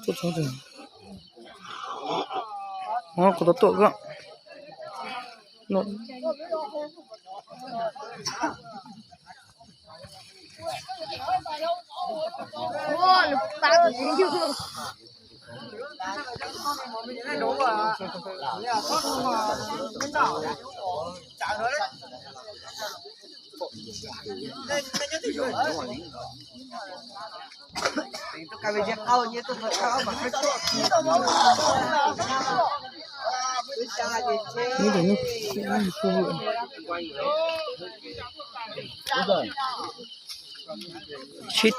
Tuaj txog, kuv tau tuaj koj. Sib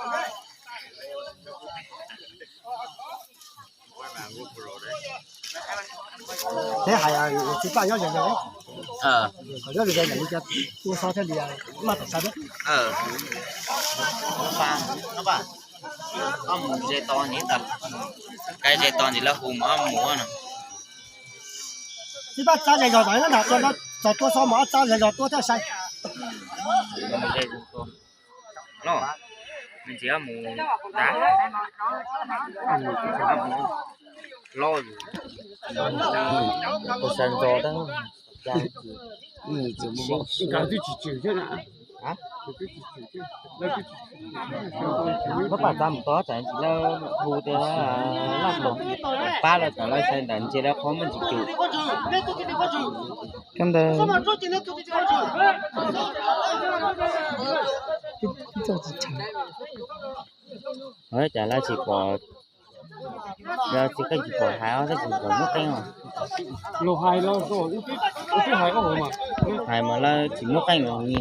Teb hais txiv Paj nyob ze ze, kom nyob ze ze ntawm li cas tua so thiaj li maj tom sai thiab. Koj mus ze to ntawd, koj ze to ntawd lawv hu mas mus no. Txiv Paj txav ze zog tom ib lab nram tua no, txog tua so mas ob txav ze zog tua thiaj sai. Los, nws txiv mus tas, los, tus sawv ntxov tab, nkawd twb tsis tswm thiab na. Muab paj txav mus tod tsam ntsis lawv hu tias laj mus pab lawv txawm lawv sai ntawm ntsia lawv qhov muaj ntsis cum. Kab ntawd cas lawv tsis pom, lawv tsis qeej tsis pom hais os, tab sis kom muab qeej os. Hais mas lawv tsis muab qeej os li.